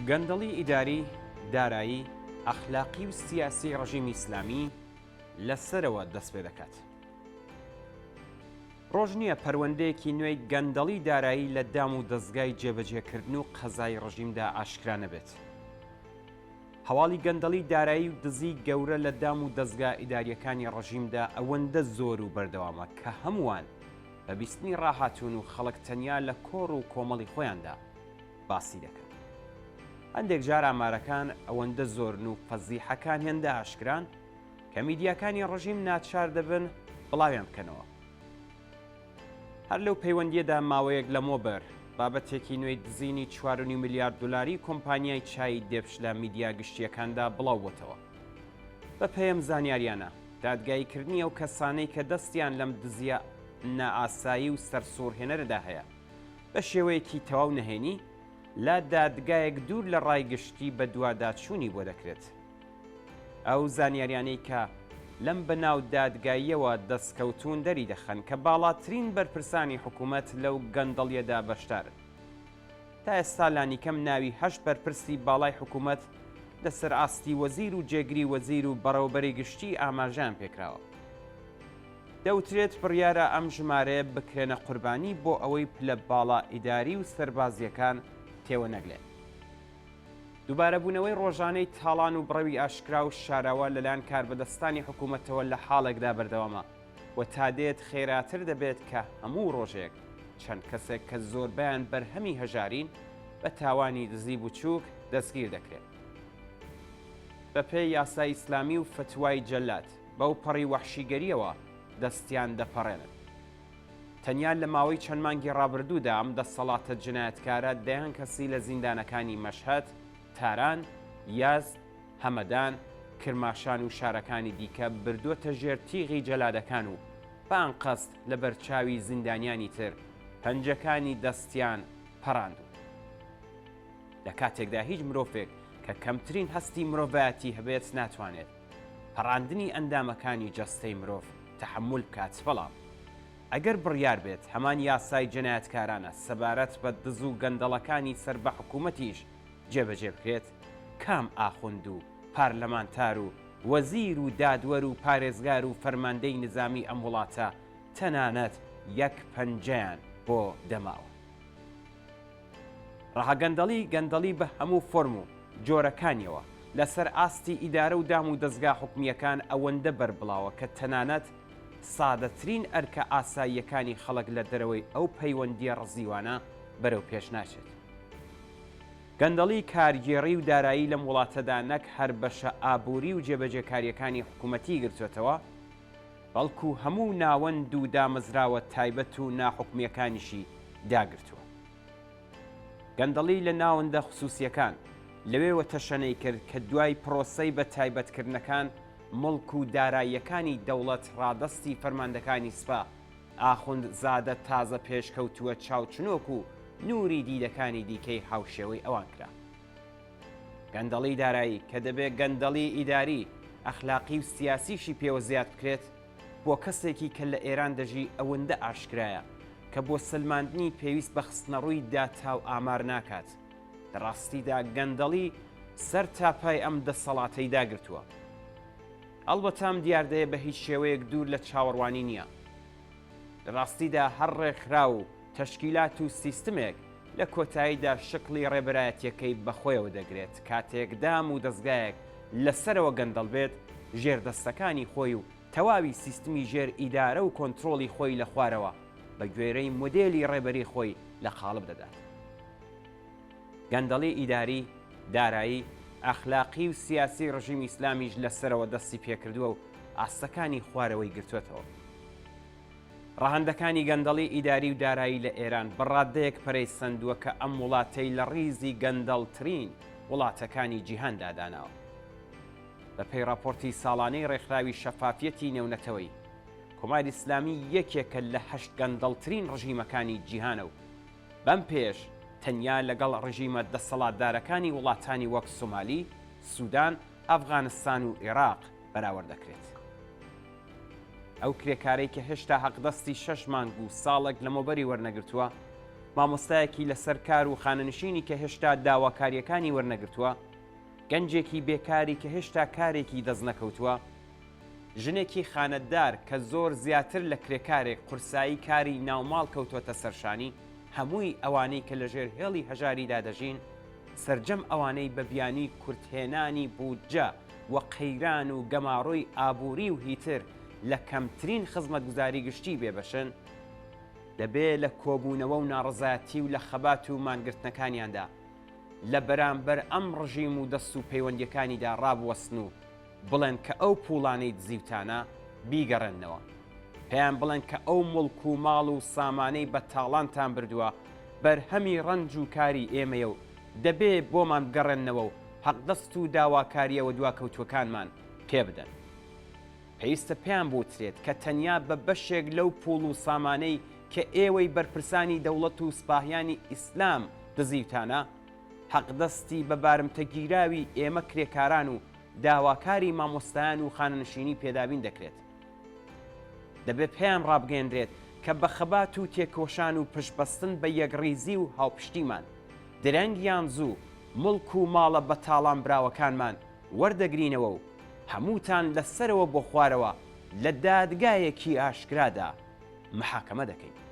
گەندەڵی ئیداری، دارایی، ئەخلاقی و سیاسی ڕژیمی ئیسلامی لە سەرەوە دەست پێ دەکات. ڕۆژ نییە پەروەندەیەکی نوێی گەندەڵی دارایی لە دام و دەزگای جێبەجێکردن و قەزای ڕژیمدا ئاشکرا نەبێت. هەواڵی گەندەڵی دارایی و دزی گەورە لە دام و دەزگا ئیدارییەکانی ڕژیمدا ئەوەندە زۆر و بەردەوامە کە هەمووان بە بیستنی ڕاهاتوون و خەڵک تەنیا لە کۆڕ و کۆمەڵی خۆیاندا باسی دەکەن. هەندێک جار ئامارەکان ئەوەندە زۆرن و فەزیحەکان هێندە ئاشکران کە میدیاکانی ڕژیم ناچار دەبن بڵاویان بکەنەوە. هەر لەو پەیوەندییەدا ماوەیەک لەمەوبەر بابەتێکی نوێی دزینی چوارونیو ملیارد دۆلاری کۆمپانیای چای دێبش لە میدیا گشتییەکاندا بڵاوبۆتەوە. بەپێی ئەم زانیاریانە، دادگاییکردنی ئەو کەسانەی کە دەستیان لەم دزییە نائاسایی و سەرسوڕهێنەرەدا هەیە، بە شێوەیەکی تەواو نهێنی لە دادگایەک دوور لە ڕای گشتی بەدواداچوونی بۆ دەکرێت. ئەو زانیاریانەی کە لەم بەناو دادگاییەوە دەستکەوتوون دەریدەخەن کە باڵاترین بەرپرسانی حکوومەت لەو گەندەڵییەدا بەشدارن. تا ئێستا لانیکەم ناوی هەشت بەرپرسی باڵای حکوومەت لەسەر ئاستی وەزیر و جێگری وەزیر و بەڕێوەبەری گشتی ئاماژەیان پێکراوە. دەوترێت بڕیارە ئەم ژمارەیە بکرێنە قوربانی بۆ ئەوەی پلە باڵا ئیداری و سەربازییەکان تێوەنەگلێن. دووبارەبوونەوەی ڕۆژانەی تاڵان و بڕەوی ئاشکرا و شاراوە لەلایەن کاربەدەستانی حکوومەتەوە لە حاڵێکدا بەردەوامە و تا دێت خێراتر دەبێت کە هەموو ڕۆژێک چەند کەسێک کە زۆربەیان بەرهەمی هەژارین بە تاوانی دزی بچووک دەستگیر دەکرێن. بەپێی یاسای ئیسلامی و فتوای جەلاد بەو پەڕی وەحشیگەرییەوە دەستیان دەپەڕێنن. تەنیا لە ماوەی چەند مانگی ڕابردوودا ئەم دەسەڵاتە جنایەتکارە دەیان کەسی لە زیندانەکانی مەشهەد، تاران، یەزد، هەمەدان، کرماشان و شارەکانی دیکە بردووەتە ژێر تیغی جەلادەکان و بە ئەنقەست لە بەرچاوی زیندانیانی تر پەنجەکانی دەستیان پەڕاندوون. لە کاتێکدا هیچ مرۆڤێک کە کەمترین هەستی مرۆڤایەتی هەبێت ناتوانێت پەڕاندنی ئەندامەکانی جەستەی مرۆڤ تەحەمول بکات، بەڵام ئەگەر بڕیار بێت هەمان یاسای جەنایەتکارانە سەبارەت بە دز و گەندەڵەکانی سەر بە حکوومەتیش جێبەجێ بکرێت، کام ئاخوند و پارلەمانتار و وەزیر و دادوەر و پارێزگار و فەرماندەی نزامی ئەم وڵاتە تەنانەت یەک پەنجەیان بۆ دەماوە؟ ڕەهاگەندەڵی گەندەڵی بە هەموو فۆرم و جۆرەکانیەوە لەسەر ئاستی ئیدارە و دام و دەزگا حکومییەکان ئەوەندە بەربڵاوە کە تەنانەت سادەترین ئەرکە ئاساییەکانی خەڵک لە دەرەوەی ئەو پەیوەندییە ڕزیوانە بەرەو پێش ناچێت. گەندەڵی کارگێڕی و دارایی لەم وڵاتەدا نەک هەر بەشە ئابووری و جێبەجێکارییەکانی حکومەتی گرتۆتەوە، بەڵکو هەموو ناوەند و دامەزراوە تایبەت و ناحکومییەکانیشی داگرتووە. گەندەڵی لە ناوەندە خسوسییەکان لەوێوە تەشەنەی کرد کە دوای پرۆسەی بە تایبەتکردنەکان موڵک و داراییەکانی دەوڵەت ڕادەستی فەرماندەکانی سپا ئاخوند زادە تازە پێشکەوتووە چاوچنۆک و نوری دیدەکانی دیکەی هاوشێوەی ئەوان کرا. گەندەڵی دارایی کە دەبێ گەندەڵی ئیداری، ئەخلاقی و سیاسیشی پێوە زیاد بکرێت، بۆ کەسێکی کە لە ئێران دەژی ئەوەندە ئاشکرایە کە بۆ سەلماندنی پێویست بە خستنەڕووی داتا و ئامار ناکات. لە ڕاستیدا گەندەڵی سەر تاپای ئەم دەسەڵاتەی داگرتووە. ئەڵبەتە ئەم دیاردەیە بە هیچ شێوەیەک دوور لە چاوەڕوانی نییە. لە ڕاستیدا هەر ڕێکخراو و تەشکیلات و سیستمێک لە کۆتاییدا شکڵی ڕێبەرایەتیەکەی بەخۆیەوە دەگرێت، کاتێک دام و دەزگایەک لە سەرەوە گەندەڵ بێت، ژێردەستەکانی خۆی و تەواوی سیستمی ژێر ئیدارە و کۆنترۆڵی خۆی لە خوارەوە بە گوێرەی مۆدێلی ڕێبەری خۆی لە قاڵب دەدات. گەندەڵی ئیداری، دارایی، ئەخلاقی و سیاسی ڕژیمی ئیسلامیش لە سەرەوە دەستی پێکردووە و ئاستەکانی خوارەوەی گرتووەتەوە. ڕەهەندەکانی گەندەڵی ئیداری و دارایی لە ئێران بە ڕاددەیەک پەرەی سەندووە کە ئەم وڵاتەی لە ڕیزی گەندەڵترین وڵاتەکانی جیهاندا داناوە. بە پێی ڕاپۆرتی ساڵانەی ڕێکخراوی شەفافیەتی نێونەتەوەیی، کۆماری ئیسلامی یەکێکە لە هەشت گەندەڵترین ڕژیمەکانی جیهانە و بەم پێیەش تەنیا لەگەڵ ڕژیمە دەسەڵاتدارەکانی وڵاتانی وەک سۆمالی، سودان، ئەفغانستان و ئێراق بەراوەرد دەکرێت. ئەو کرێکارەی کە هێشتا حەقدەستی شەش مانگ و ساڵێک لەمەوبەری وەرنەگرتووە، مامۆستایەکی لەسەر کار و خانەنشینی کە هێشتا داواکارییەکانی وەرنەگرتووە، گەنجێکی بێکاری کە هێشتا کارێکی دەستنەکەوتووە، ژنێکی خانەدار کە زۆر زیاتر لە کرێکارێک قورسایی کاری ناوماڵ کەوتووەتە سەرشانی، هەمووی ئەوانەی کە لەژێر هێڵی هەژاریدا دەژین، سەرجەم ئەوانەی بە بیانووی کورتهێنانی بودجە و قەیران و گەماڕۆی ئابووری و هیتر لە کەمترین خزمەتگوزاری گشتی بێبەشن، دەبێ لە کۆبوونەوە و ناڕەزایەتی و لە خەبات و مانگرتنەکانیاندا لە بەرامبەر ئەم ڕژیم و دەست و پەیوەندیەکانیدا ڕابوەستن و بڵێن کە ئەو پوڵانەی دزیوتانە بیگەڕێننەوە. پێیان بڵێن کە ئەو موڵک و ماڵ و سامانەی بە تاڵانتان بردووە بەرهەمی ڕەنج و کاری ئێمەیە و دەبێ بۆمان بگەڕێننەوە و حەقدەست و داواکارییە وەدواکەوتووەکانمان پێ بدەن. پێویستە پێیان بوترێت کە تەنیا بە بەشێک لەو پووڵ و سامانەی کە ئێوەی بەرپرسانی دەوڵەت و سپاهیانی ئیسلام دزیوتانە، حەقدەستی بە بارمتەگیراوی ئێمە کرێکاران و داواکاری مامۆستایان و خانەنشینی پێدابین دەکرێت. دەبێ پێیان ڕابگەیەنرێت کە بە خەبات و تێکۆشان و پشتبەستن بە یەکڕیزی و هاوپشتیمان، درەنگ یان زوو موڵک و ماڵە بەتاڵانبراوەکانمان وەردەگرینەوە و هەمووتان لە سەرەوە بۆ خوارەوە لە دادگایەکی ئاشکرادا محاکەمە دەکەین.